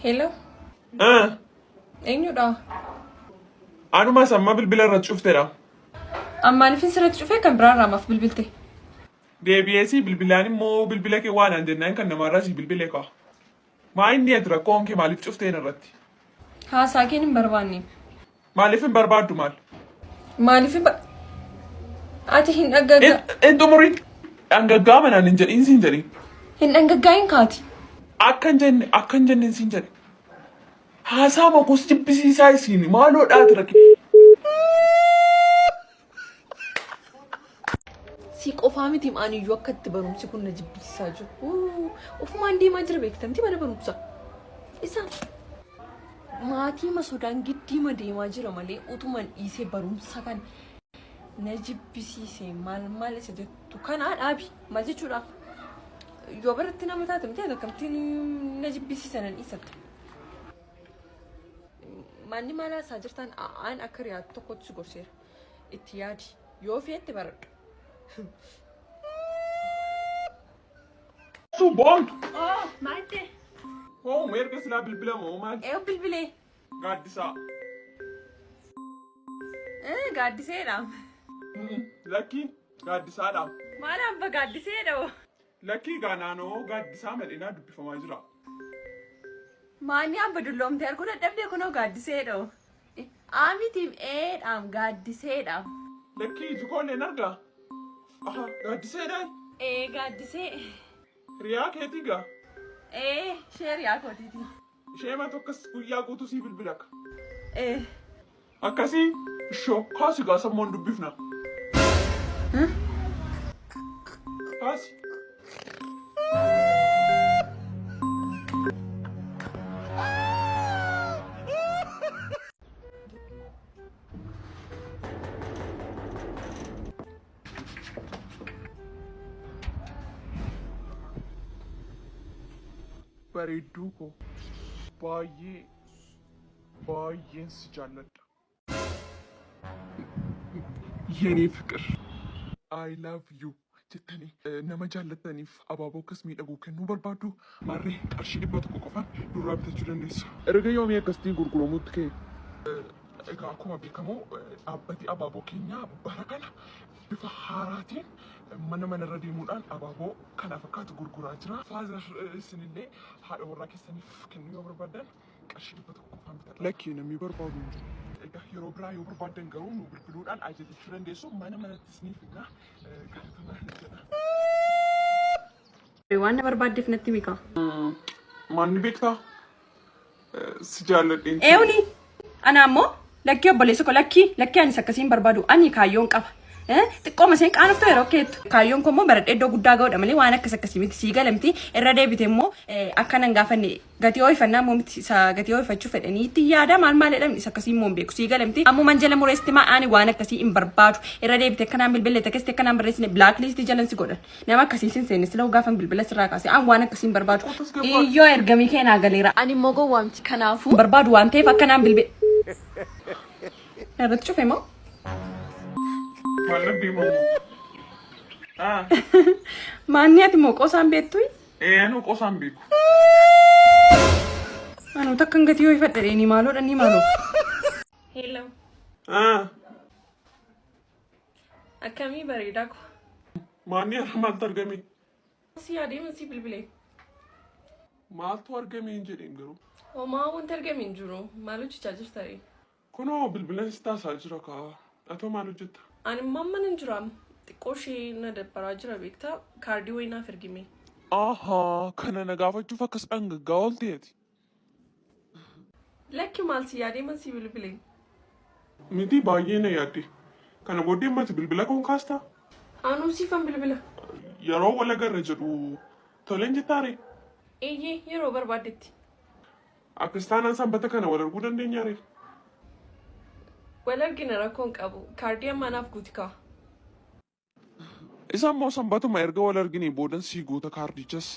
Hello, eenyudha? Anumas amma bilbila irratti cuftedha. Ammaanifin sirratti cufee kan biraarraa maaf bilbilte? Deebi'ee si bilbilaan immoo bilbila kee waan aan jennaan kan namaarraa si bilbile kaa. Maa inni ati rakkoon kee maaliif cufteen irratti? Haasaa keen hin barbaanne. Maaliif hin barbaaddu maal? Maaliif hin Ati hin dhangagga... Hin xumuriin. Dhangaggaa manaan hin jedhiin siin jedhiin. Hin dhangaggaa'in kaati. Akka hin jenne akka hin jenne siin jedhe. Haasaa makos jibbisiisaa isiin maaloo dhaati rakkee. Si qofaa miti aniyyuu akka itti barumsi kun na jibbisiisaa jiru. Uu, Ofumaan deemaa jira beektamti mana barumsaa. Isa maatiima sodaan giddiima deemaa jira malee utuman dhiisee barumsa kan na jibbisiise maal maal isa jettu kanaa dhaabi maal jechuudha. Yoo biratti nama taate miti ati akkamittiin na jibbisiisa nan dhiisatta. Manni maal haasaa jirtan aan akka riyaatu tokkotti si gorseera. Itti yaadi. Yoo feette baradhu. Su boontu. Oh, maalte. Hoo erga silaa bilbila moo maal? Eeyo bilbilee. Gaaddisaa. Gaaddiseedha. Lakkii gaaddisaadha. Maal abba gaaddiseedha hoo? Lakkii gaa naanoo gaaddisaa madhinaa dubbifamaa jira. Maanni abba dulloomtee arguu dadhabdee kunoo gaaddiseedha hoo? Aamitiif eedhaam gaaddiseedha. Lakkii iji koo illee argaa. Aha gaaddiseedha. Ee gaaddisee. Hiriyaa keetii gaa. Ee ishee hiriyaa kootiiti. Ishee matu akkas guyyaa guutuu sii bilbila akka. Ee. Akkasii ishoo kaasi gaa sammuun dubbifna. Kaasi. Bareedduu koo baay'ee baay'een si jaalladha. Yenee fiqir I love you jettanii nama jaallattaniif abaaboo akkas miidhagu kennuu barbaaddu maarree qarshii 100 qofaan nurraa bitachuu dandeessu. Erga yoomii akkasitiin gurguramuutti ka'e? Egaa akkuma beekamu dhaabbati abaaboo keenyaa bara kana bifa haaraatiin mana manarra deemuudhaan abaaboo kana fakkaatu gurguraa jira. Faazar isinillee haadha warraa keessaniif kennuu yoo barbaaddan qarshii 100 qofaan bitadha. Lakkii namni barbaadu hin jiru. Egaa yeroo biraa yoo barbaaddan garuu nu bilbiluudhaan ajajachuu dandeessu. Mana manattis ni fidna. Galatoomaa jedha. Waan na barbaaddeef natti himi kaa. Maal ni beektaa? Si jaalladheen ture. Eewni anaa immoo lakkii obboleessa koo lakkii lakkii anis akkasii hin barbaadu ani kaayyoon qaba. Xiqqooma isheen qaanoftu yeroo keettu. Kaayyoon koo immoo baradhee iddoo guddaa ga'uudha malee waan akkas akkasii miti sii gala miti irra deebite immoo akka nan gaafanne gatii ho'ifannaa immoo miti isa gatii ho'ifachuu fedhanii itti yaada maal maal jedhamni isa akkasii immoo hin beeku sii gala miti ammuman jala mureessitti maa ani waan akkasii hin barbaadu irra deebite akkanaan bilbille tekkesti akkanaan barreessine black list jalan si godhan nama akkasii sin seenne sila gaafan bilbila sirraa kaase an waan akkasii hin barbaadu iyyoo ergamii kee naa galeera ani immoo gowwaa miti kanaafuu barbaadu waan ta'eef akkanaan bilbile irratti cufe moo Maal dhabdee immoo? Ah, maanni ati moo qoosaan beektu ee anuu qosaan beeku. Anuu takkan gatii ho'ifadha dheeni maaloo dhanii maaloo. Hello. Ah, Akkamii bareedaa ko. maanni har'a maaltu argame? Si yaadee si bilbilee. Maaltu argame hin jedheen garuu. Homaa wanti argame hin jiru. Maal hojjechaa jirta ree? Kunoo bilbilan si taasaa jira kaa. Atoo maal hojjetta? Ani immoo amma nan jira. Xiqqoo ishee na dabbaraa jira beektaa. Kaardii wayii naaf ergime. Ahaa, kana na gaafachuuf akkas dhangaggaa oolteeti. Lakki maal si yaadee man si bilbile. Miti baay'ee na yaadde. Kana booddee ammati bilbila koon kaastaa? Anuu siifan bilbila. Yeroo wal agarra jedhu toleen jettaaree? Eeyyee yeroo barbaaddetti. Akkas taanaan sanbata kana wal arguu dandeenyaaree? Wal argina rakkoon qabu. Kaardii ammaa naaf guuti kaa. Isa immoo sanbatuma erga wal arginee boodan sii guuta kaardichas.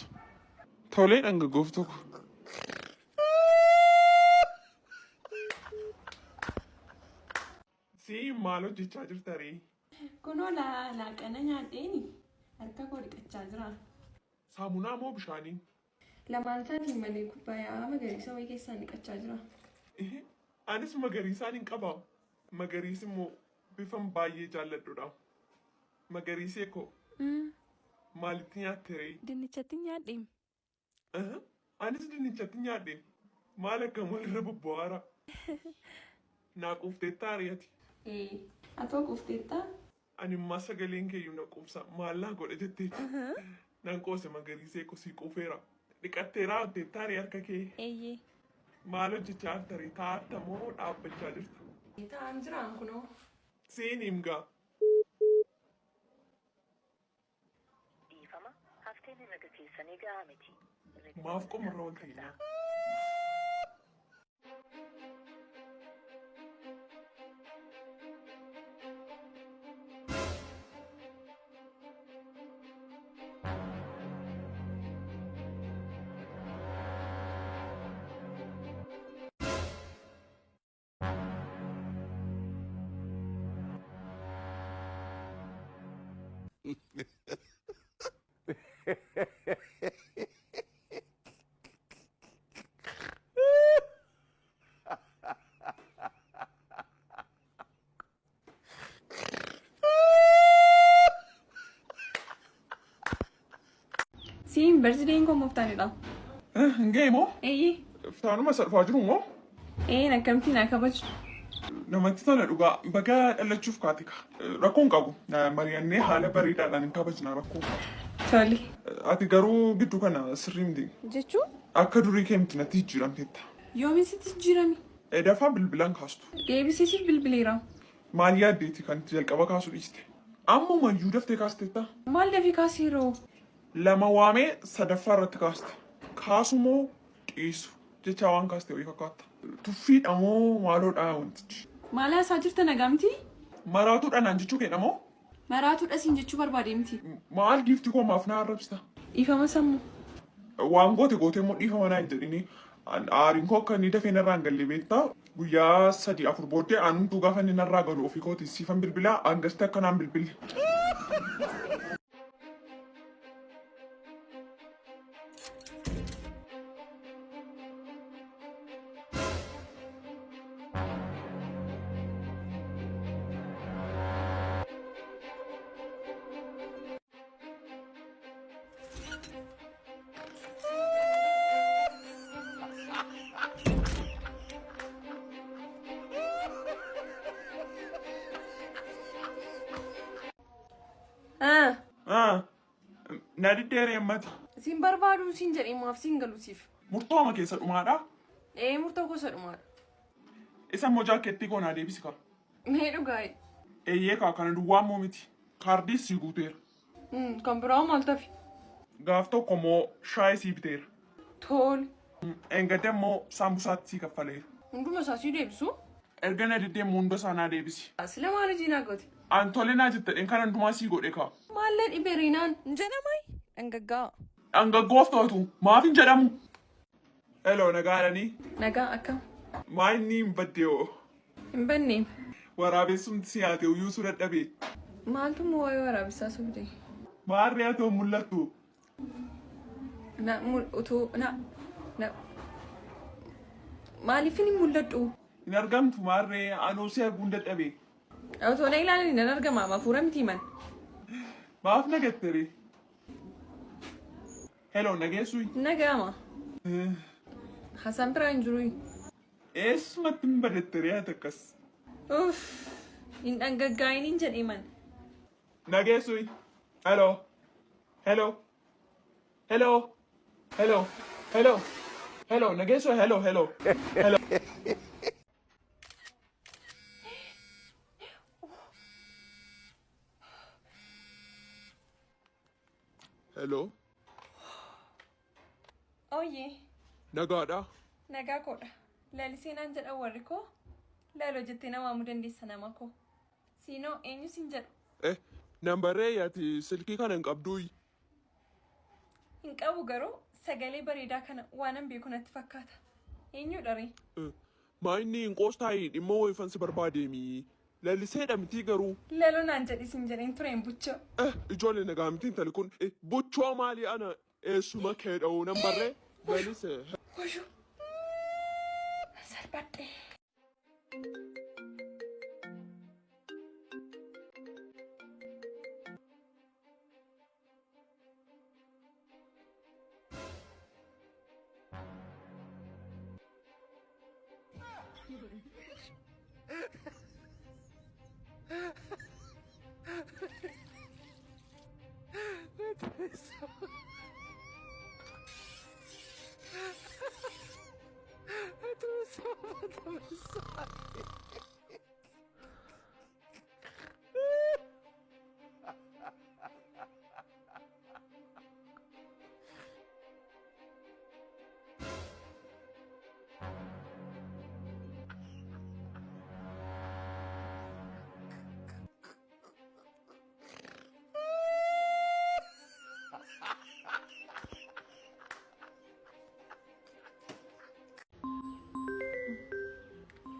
Tolee dhangaggooftuu ko. Sii maal hojjechaa jirta ree? Kunoo laaqana nyaadheeni harka koo dhiqachaa jira. Saamunaa moo bishaaniin? Lamaan isaatiin malee kubbaayyaa magariisa wayii keessaan dhiqachaa jira. Anis magariisaan hin qaba. Magariisi immoo bifan baay'ee jaalladhudha. Magariisee koo maalitti nyaatte ree? Dinnichatti nyaadheem. Anis dinnichatti nyaadhe. Maal akkam walirra bobbo'aara. Naa quufteettaa ari'ati. Ee, atoo quufteettaa? Ani immoo sagaleen keeyyuu na quubsa. Maal naa godhe jetteeti. Nan qoose magariisee koo sii quufeera. Dhiqatteeraa hojjettaa ree harka kee? Eeyyee. Maal hojjechaa jirta ree? Taa'atta moo dhaabbachaa jirta? Taa'an jiraan kunoo. Siin himgaa. Dhiifama, hafteen herrega keessanii gahaa miti. Maaf qomarra wal ta'inaa? Siin birthdayn koo mooftaanidha. Hin ga'e moo? Eeyyee. Iftaanuma isa dhufaa jiru moo? Een akkamittiin haa kabaju? Namatti tola dhugaa. Baga dhalachuuf kaate ka. Rakkoo hin qabu. Mari'annee haala bareedaadhaan hin kabajna rakkoo hin qabu. Tole. Ati garuu gidduu kana sirrii miti. Jechuun? Akka durii kee miti natti jijjiiramteetta. Yoomin sitti jijjiirame? Dafaa bilbilan kaastu. Deebisee siif bilbileera. Maal yaaddeeti kan itti jalqaba kaasuu dhiiste? Ammuma iyyuu daftee kaasteetta. Maal dafii kaaseeroo? Lama waamee sadaffaa irratti kaaste. Kaasu moo dhiisu jechaa waan kaaste wayii fakkaatta. Tuffiidha moo maaloodha wantichi? Maal haasaa jirta nagaa miti? Maraatuudha naan jechuu keedha moo? Maraatuudha siin jechuu barbaade miti. Maal giifti koo maaf na arrabsita? Dhiifama sammuu. Waan goote gootee immoo dhiifama naa hin jedhini. Aariin koo akka inni dafee narraa hin galle beektaa. Guyyaa 3 4 booddee anumtuu gaafa inni narraa galu ofii kootiin siifan bilbilaa hangasti akka naan bilbille. Ah, Ah, na diddeere ammati. Siin barbaadu siin jedhee maaf siin galu siif. Murtooma keessa dhumaadha. Ee murtoo gosa dhumaadha. Isa immoo jaakkeettii koo naa deebisi kaa. Mee dhugaa'e. Eeyyee kaa kana duwwaa immoo miti. Kaardiis sii guuteera. Kan biraa maal tafi? Gaaf tokko immoo shaayii sii biteera. Tole. Engadda immoo saambusaatti sii kaffaleera. Hunduma isaa sii deebisu? Erga na diddee immoo hunda isaa naa deebisi. Sila maal hojii naa goote? An tole naa jettadheen kan hundumaa sii godhe kaa. Maallee dhibee riinaan hin jedhamai? Dhangaggaa. Dhangaggooftu to'atu maaf hin jedhamu? Hello nagaadhanii. Nagaa akkam? Maa inni hin badde hoo? Hin banne. Waraabessumti si haate uyyuusuu dadhabe. Maaltu immoo waa'ee waraabessaa sobde? Maarree atoo hin mul'attu. Na mul utuu na na maaliifin hin mul'adhu? Hin argamtu maarree anuu si arguun dadhabe. Otoo na ilaalanii nan argama hafuura miti man. Maaf na gatte ree? Hello nageessuu. Nagama. Haasaan biraa hin jiru. Eessumatti hin badette ree ati akkas? Uff hin dhangaggaa'in hin jedhee man. Nageessuu. Hello. Hello. Hello. Hello. Hello. Hello nageessuu hello hello. Hello. Hello. Ooyyee. Nagaadha. Nagaa koodha. Lalisee naan jedhan warri koo. Lalo jettee na waamuu dandeessa nama koo. Siinoo eenyu siin jedhu? Eh, nan barree ati silkii kana hin qabduuyi. Hin qabu garuu sagalee bareedaa kana waanan beeku natti fakkaata. Eenyudha ree? Maa inni hin qoostaayi dhimma wayifan si barbaadeemi. Laliseedha mitii garuu. Lalo naan jedhi siin jedheen tureen buchoo. Eh, ijoollee nagaa miti intalli kun. Buchoo maali ana eessuma kee dha'uu nan barree. Balise. Wayyoo. Salphadhe.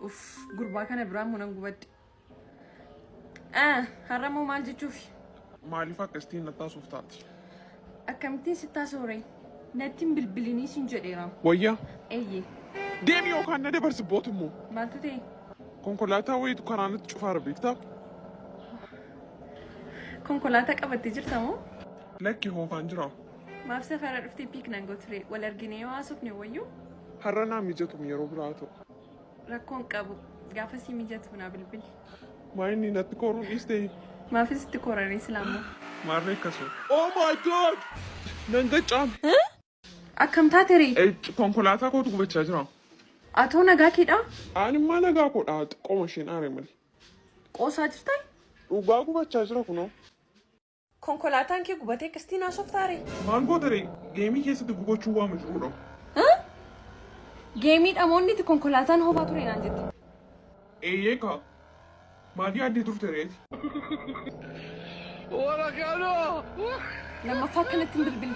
Uff, gurbaa kana biraan munan gubadde. Ah, har'a moo maal jechuufi? Maaliif akkasitiin nattaasuuf taati? Akkamittiin sittaa sooree? Natti hin bilbilinii siin jedheera. Wayyaa. Eeyyee. Deemi yookaan na dabarsi bootu immoo. Maaltu ta'e? Konkolaataa wayiitu karaa natti cufaara beektaa? Konkolaataa qabattee jirta moo? Lakki hoofaan jira. Maaf safara dhuftee piik nan gooture? Wal arginee yoo haasofne wayyuu? Har'a naa mijatu yeroo biraa ta'u. Rakkoon qabu. Gaafa sii mijatu naa bilbili. Maa inni natti kooruun dhiistee? Maafis itti kooranii silaamoo? Maarree akkasuma. Oh my God! Nan gacaame. Akkam taate ree? Konkolaataa kootu gubachaa jira. Atoo nagaa keedhaa? Ani immoo nagaa koodha xiqqooma isheen aare malee. Qoosaa jirtaa? Dhugaa gubachaa jira kunoo. Konkolaataan kee gubatee akkasitiin haasoftaa ree? Maal goota ree? Geemii keessatti gubachuu waama jirudha. Geemii dhamoonni itti konkolaataan hoofaa ture naan jette. Eeyyee kaa. Maal yaaddee turte reeti? Lammaffaa akkanatti hin bilbili.